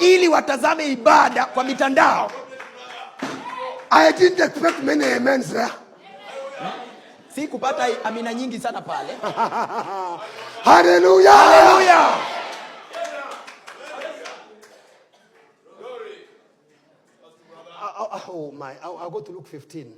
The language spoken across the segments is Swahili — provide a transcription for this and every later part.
Ili watazame ibada kwa mitandao. I didn't expect many amens there. Si kupata amina nyingi sana pale. Hallelujah. Haleluya! Oh my, I'll go to Luke 15.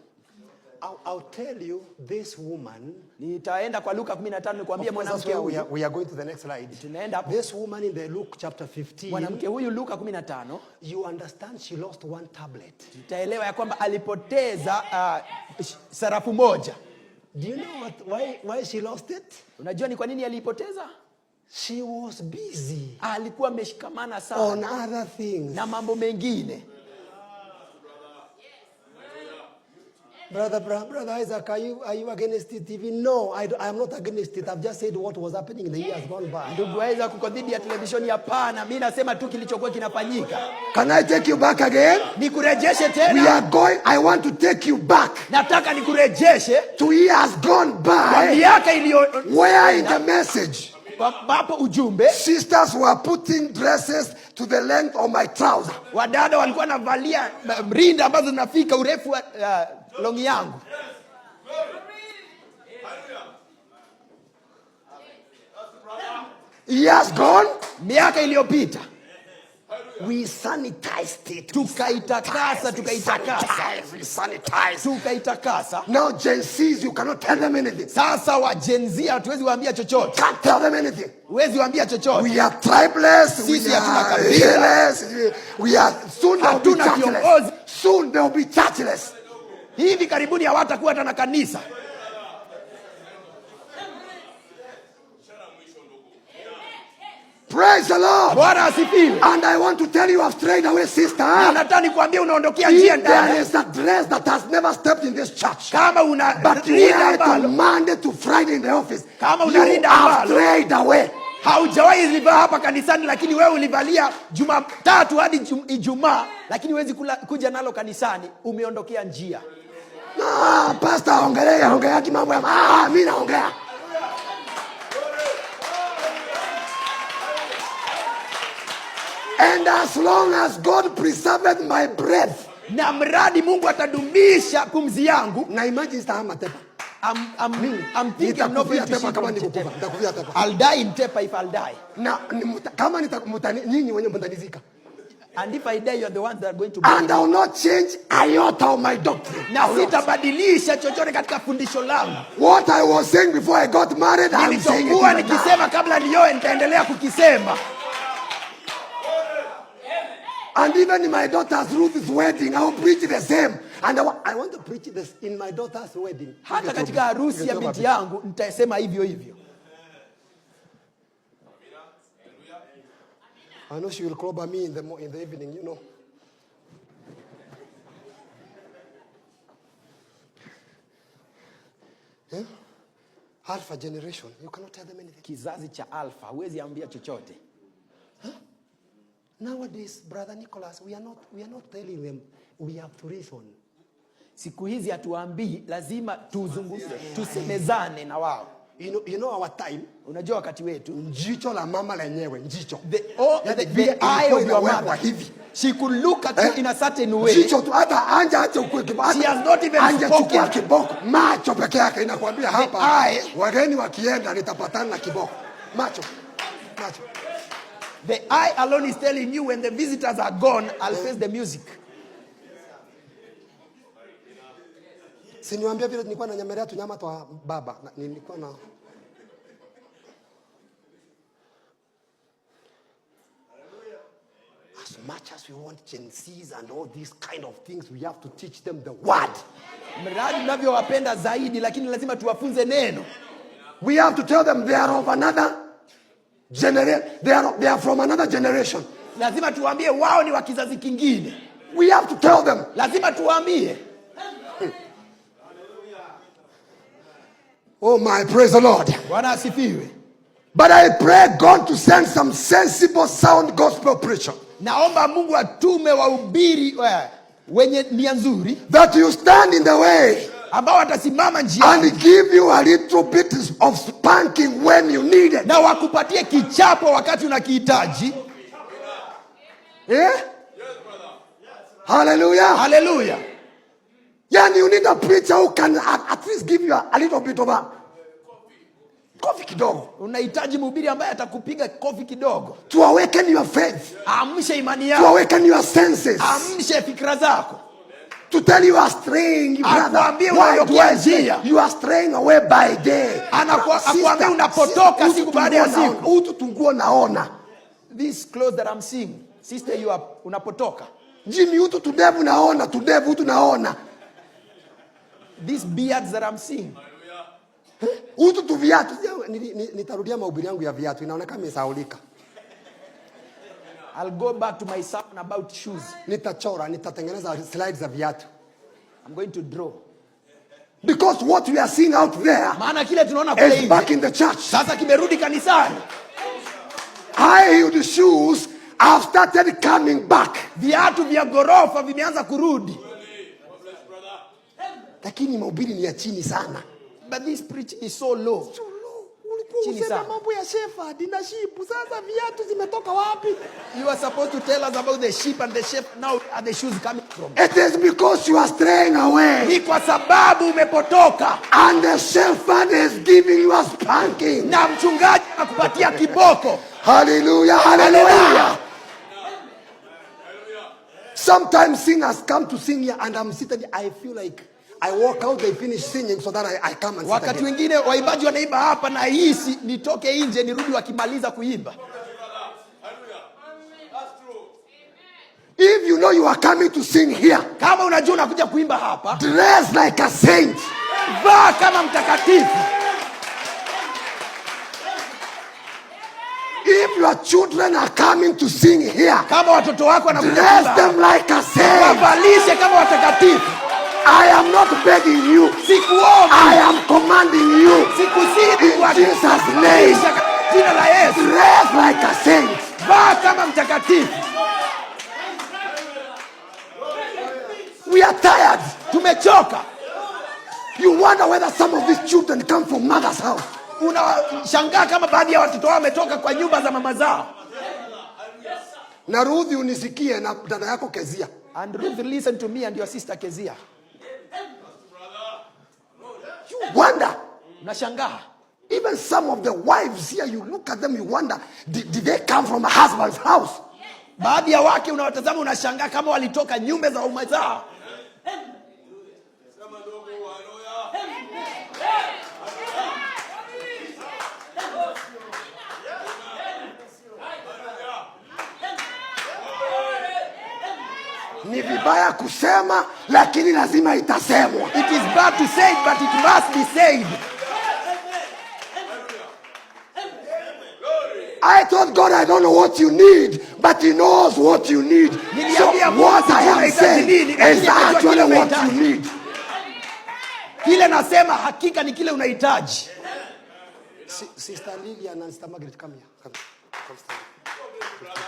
I'll tell you this woman. Nitaenda kwa Luka 15 nikwambie Of course, that's mwanamke where we huyu. are, we are going to the next slide. Tunaenda hapo. This woman in the Luke chapter 15, Mwanamke huyu Luka 15 you understand she lost one tablet. Tutaelewa ya kwamba alipoteza sarafu moja. Do you know why she lost it? Unajua ni kwa nini aliipoteza? She was busy Alikuwa ameshikamana sana on other things. Na mambo mengine. Brother Isaac, are you against the TV? No, I am not against it. I've just said what was happening in the years gone by. Ndugu Isaac, uko dhidi ya televisheni? Hapana, mi nasema tu kilichokuwa kinafanyika. Can I take you back again? Nikurejeshe We tena. Are going, I want to take you back Nataka nikurejeshe to years gone kwa by, miaka iliyo where in the message, ambapo ujumbe sisters were putting dresses to the length of my trouser. Wadada walikuwa wanavalia rinda ambazo zinafika urefu wa longi yangu. Years gone, Miaka iliyopita we sanitized it. Tukaitakasa, We tukaitakasa, sanitized, we sanitized. Tukaitakasa. Now, Gen Zs, you cannot tell them anything. Sasa wa Gen Z hatuwezi waambia chochote. Can't tell them anything. Huwezi waambia chochote. We are tribeless. We Sisi hatuna are kabila. hairless. We are soon there will be Hatuna churchless. kiongozi. Soon there will be churchless. Hivi karibuni hawatakuwa hata na kanisa. Praise the Lord. Bwana asifiwe. And I want to tell you, I've strayed away, sister. Na nataka nikwambie unaondokea njia If there ndani. is a dress that has never stepped in this church, Kama una but you rinda wear it ambalo on Monday to Friday in the office, Kama you una rinda have ambalo strayed away. Haujawahi livaa hapa kanisani, lakini wewe ulivalia Jumatatu hadi Ijumaa, lakini huwezi kuja nalo kanisani, umeondokea njia. Ah, pastor ongelea ongea mambo ya mimi naongea. And as long as God preserved my breath, na mradi Mungu atadumisha pumzi yangu, na imagine sitahama Tepa. I'm thinking I'm not going to Nitakufia Tepa shift kama from nikukufa. Tepa. Nitakufia Tepa. I'll die in Tepa if I'll die. Na kama nyinyi wenyewe mtanizika. And if I die, you're the ones that are going to bury And me. I will not change iota of my doctrine. Na sitabadilisha chochote katika fundisho langu. What I was saying before I got married, I'm saying it Nilichokuwa even now. nikisema kabla nioe, nitaendelea kukisema. And even in my daughter's Ruth's wedding, I will preach the same. And I want to preach this in my daughter's wedding. Hata katika harusi ya binti yangu nitasema hivyo hivyo. I know she will clobber me in the evening. Yeah? Alpha generation, you cannot tell them anything. Kizazi cha alpha huwezi ambia chochote. Nowadays, Brother Nicholas, we are not telling them we have to reason. Siku hizi hatuwaambii, lazima tuzungumze, tusemezane na wao. You know our time, Unajua wakati wetu, jicho la mama lenyewe, jicho. the Yaani the vile eye ilikuwa of your inawekwa mother, hivi. She could look at you Eh? in a certain way. Jicho tu hata anja acha ukue kiboko. She has not even Anja spoken. chukua kiboko. Macho peke yake inakwambia hapa. Eye. Wageni wakienda nitapatana na kiboko. Macho. Macho. The eye alone is telling you when the visitors are gone, I'll face the music. Si niwaambia vile nilikuwa nanyemelea tunyama twa baba. Nilikuwa na As much as we want Gen Zs and all these kind of things, we have to teach them the word. Mradi tunavyowapenda zaidi, lakini lazima tuwafunze neno. We have to tell them they are of another generation. They are from another generation. Lazima tuwaambie wao ni wa kizazi kingine. We have to tell them. Lazima tuwaambie. Oh my, praise the Lord. Bwana asifiwe. But I pray God to send some sensible, sound gospel preacher Naomba Mungu atume wahubiri wenye nia nzuri that you stand in the way ambao watasimama njiani and give you a little bit of spanking when you need it. Na wakupatie kichapo wakati unakihitaji. Eh? Hallelujah. Haleluya. Yani you need a preacher who can at least give you a little bit of a coffee kidogo Unahitaji mhubiri ambaye atakupiga kofi kidogo, to awaken your faith, amshe imani to yako, awaken your senses, amshe fikra zako, to tell you are straying, brother. Akuambie Why do unaondokea I say njia. you are straying away by day? Akuambie unapotoka sister, siku baada ya siku. Utu tunguo naona. This clothes that I'm seeing, sister, you are unapotoka. Jimmy, utu tudevu naona, tudevu utu naona. These beards that I'm seeing, Utu tu viatu. Nitarudia mahubiri yangu ya viatu, inaonekana imesahaulika. I'll go back to my sermon about shoes. Nitachora, nitatengeneza slides za viatu. I'm going to draw. Because what we are seeing out there Maana kile tunaona kule is back nje in the church. sasa kimerudi kanisani. High heeled shoes have started coming back. Viatu vya ghorofa vimeanza kurudi. Lakini mahubiri ni ya chini sana. But this preaching is so low. Ulikuwa Chini useme sana. mambo ya shepherd na sheep. Sasa viatu zimetoka wapi? You are supposed to tell us about the sheep and the sheep. Now where are the shoes coming from? It is because you are straying away. Ni kwa sababu umepotoka And the shepherd is giving you a spanking. na mchungaji anakupatia kiboko. Hallelujah, hallelujah. Sometimes singers come to sing here and I'm seated. I feel like I walk out, they finish singing so that I come and sit Wakati again. wengine waimbaji wanaimba hapa na hisi nitoke nje nirudi wakimaliza kuimba. If you know you are coming to sing here, Kama unajua unakuja kuimba hapa, dress like a saint. vaa kama mtakatifu. If your children are coming to sing here, Kama watoto wako wanakuja dress kuimba them hapa, like a saint. wavalishe kama watakatifu. I am not begging you. Sikuombi, I am commanding you. sikusihi In Jesus' name. kuwavalisha katika jina la Yesu. Dress like a saint. Vaa kama mtakatifu. We are tired. Tumechoka. You wonder whether some of these children come from mother's house. Unashangaa kama baadhi ya watoto wao wametoka kwa nyumba za mama zao. Na Ruthi unisikie na dada yako Kezia. And Ruth, listen to me and your sister Kezia. You wonder. Unashangaa. Even some of the wives here, you look at them, you wonder, did they come from a husband's house? Baadhi ya wake unawatazama unashangaa kama walitoka nyumba za waume zao. Ni vibaya kusema, lakini lazima itasemwa. It is bad to say it, but it must be said. I told God, I don't know what you need, but He knows what you need. So Niliambia Mungu what I sijui am unahitaji saying nini, is lakini anajua actually kile what you unahitaji. need. Kile nasema hakika ni kile unahitaji. Sister Lilian and Sister Margaret, come here. Come, come stand.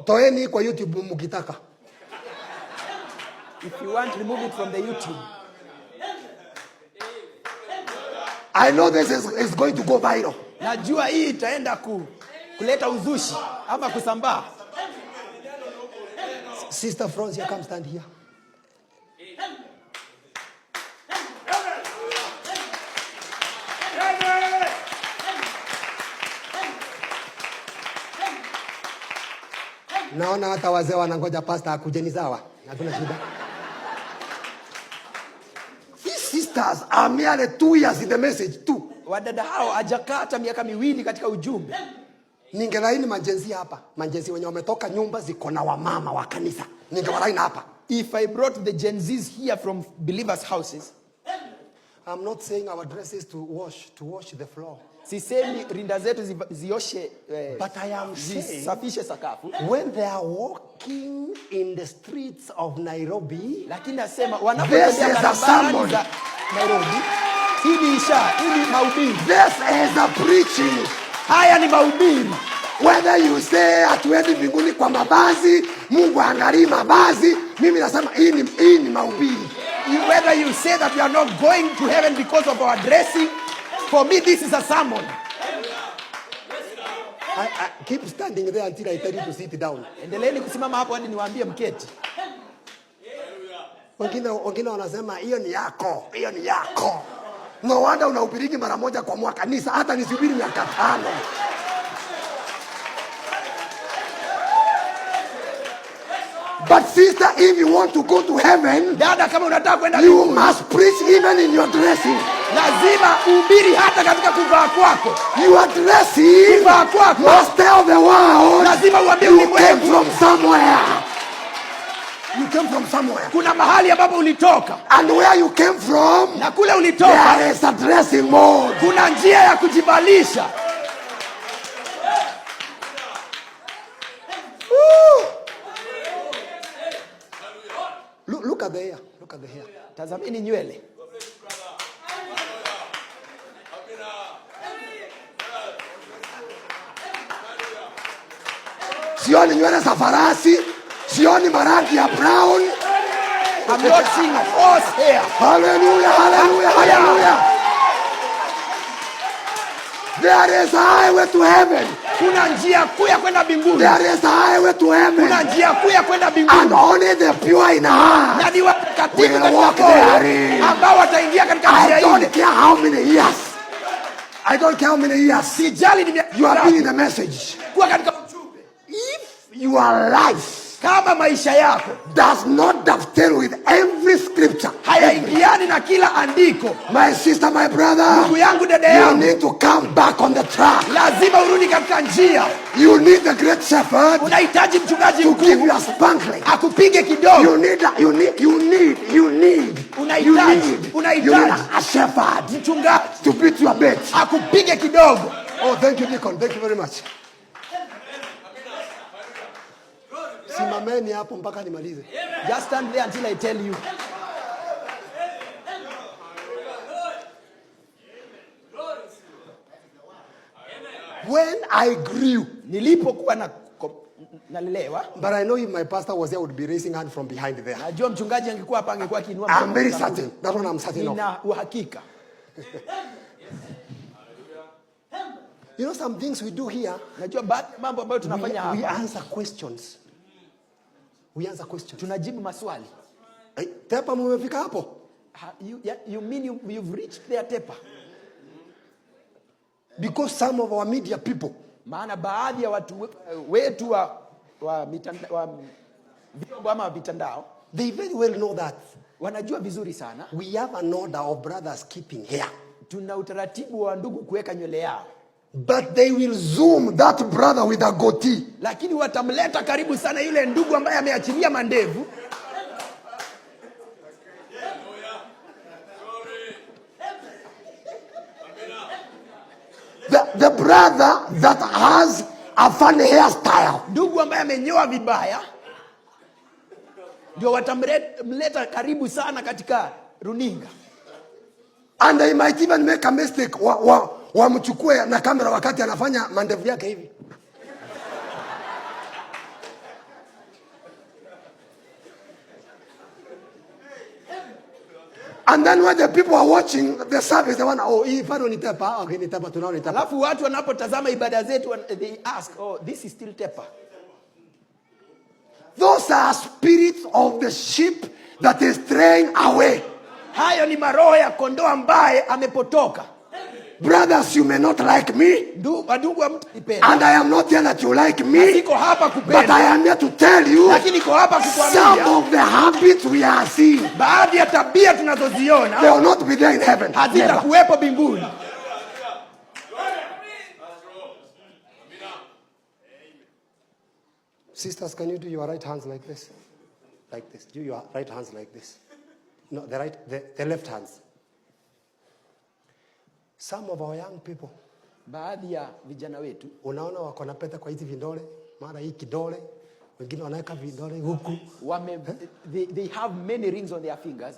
Toeni kwa YouTube mkitaka. If you want, remove it from the YouTube. I know this is going to go viral. Najua hii itaenda kuleta uzushi ama kusambaa. Sister Francia, come stand here. Naona hata wazee wanangoja pastor akuje, ni sawa, hakuna shida. These sisters are merely 2 years in the message, 2. Wadada hao hajakaa hata miaka miwili katika ujumbe. Ningelaini ma-Gen Z hapa, ma-Gen Z wenye wametoka nyumba ziko na wamama wa kanisa, ningewalaini hapa. If I brought the Gen Zs here from believers' houses, I'm not saying our dresses to wash the floor. Sisemi rinda zetu zioshe, But I am saying, zisafishe sakafu. when they are walking in the streets of Nairobi, Lakini nasema this wanapotembea is a barabarani sermon. za Nairobi, hii ni ishara, hii ni mahubiri. This is a preaching. Haya ni mahubiri. Whether you say hatuendi mbinguni kwa mavazi, Mungu angalii mavazi, mimi nasema hii ni mahubiri. Whether you say that we are not going to heaven because of our dressing, For me this is a sermon. I keep standing there until I tell you to sit down. Endeleeni kusimama hapo hadi niwaambie mketi. Wengine wanasema hiyo ni yako, hiyo ni yako. No wonder unahubirigi mara moja kwa mwaka. Nisa hata nisubiri miaka 5. But sister, if you want to go to heaven, Dada, kama unataka kwenda you mbinguni, must preach even in your dressing. Lazima uhubiri hata katika kuvaa kwako. Your dressing Kuvaa kwako must tell the world lazima uambie you came ulimwengu from somewhere. You came from somewhere. Kuna mahali ambapo ulitoka. And where you came from, Na kule ulitoka there is a dressing mode. Kuna njia ya kujivalisha. Woo! Look at the hair. Look at the hair. Tazameni nywele. Sioni nywele za farasi, sioni marangi ya brown. I'm not seeing horse hair. Hallelujah, hallelujah, hallelujah. There is a highway to heaven. Kuna njia kuu ya kwenda mbinguni. There is a highway to heaven. Kuna njia kuu ya kwenda mbinguni. And only the pure in heart Na ni watakatifu will katika walk moyo therein. ambao wataingia katika njia I ile. don't care how many years. I don't care how many years. Sijali ni miaka You have been in mingapi. the message. Kuwa katika ujumbe. If your life kama maisha yako does not dovetail with every scripture, hayaingiani na kila andiko, my sister, my brother, ndugu yangu, dada you yangu, need to come back on the track. Lazima urudi katika njia. You need the great shepherd Unahitaji mchungaji to give mkuu you a spanking. akupige kidogo. You need, you need, you need, you need, you Unahitaji, need, unahitaji. you need a shepherd Mchungaji to beat your bit. akupige kidogo. Oh, thank you, Deacon. Thank you very much. Simameni hapo mpaka nimalize. Just stand there until I tell you. When I grew, nilipokuwa na nalelewa, but I know if my pastor was there, I would be raising hand from behind there. Najua mchungaji angekuwa hapa angekuwa akiinua I'm mkono very kutoka certain. That one I'm certain of. Nina uhakika. You know some things we do here, Najua baadhi ya mambo ambayo tunafanya we hapa. answer questions. We answer questions. Tunajibu maswali. Hey, Tepa mumefika hapo? Ha, you, yeah, you mean you've reached there, Tepa? Because some of our media people, maana baadhi ya watu wetu wa vyombo ama mitandao, they very well know that wanajua vizuri sana we have an order of brothers keeping hair. Tuna utaratibu wa ndugu kuweka nywele yao. But they will zoom that brother with a goatee. Lakini watamleta karibu sana yule ndugu ambaye ameachilia mandevu. The brother that has a funny hairstyle. Ndugu ambaye amenyoa vibaya ndio watamleta karibu sana katika runinga. And they might even make a mistake wamchukue na kamera wakati anafanya mandevu yake hivi. And then when the people are watching the service, they wonder, oh, hii bado ni Tepa. Okay, ni Tepa, tunaona ni Tepa. Alafu watu wanapotazama ibada zetu, they ask, oh, this is still Tepa. Those are spirits of the sheep that is straying away. Hayo ni maroho ya kondoo ambaye amepotoka. Brothers, you may not like me. Ndugu hamtanipenda. And I am not here that you like me. Siko hapa kupenda. But I am here to tell you, Lakini niko hapa kukuambia, some of the habits we are seeing, baadhi ya tabia tunazoziona, they will not be there in heaven. hazitakuwepo mbinguni. Sisters, can you do your right hands like this? Like this. Do your right hands like this. No, the left hands. Some of our young people, baadhi ya vijana wetu, unaona wako na pete kwa hizi vidole, mara hii kidole, wengine wanaweka vidole huku. They have many rings on their fingers.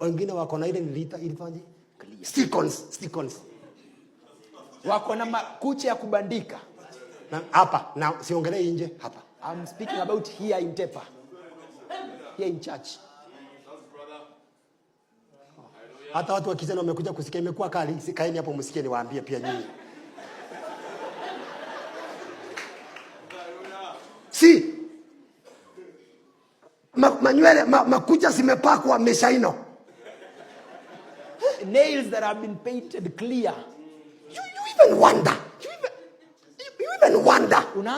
Wengine wako na ile niliita ilitwaje? Stick-ons, stick-ons. Wako na makucha ya kubandika. Na hapa, na siongelee nje hapa. I'm speaking about here in Tepa. Here in church. Hata watu wa kijana wamekuja kusikia imekuwa kali. Si kaeni hapo msikie niwaambie pia nyinyi. Si manywele makucha zimepakwa meshaino. Nails that have been painted clear. You even wonder. You even wonder. Unaanza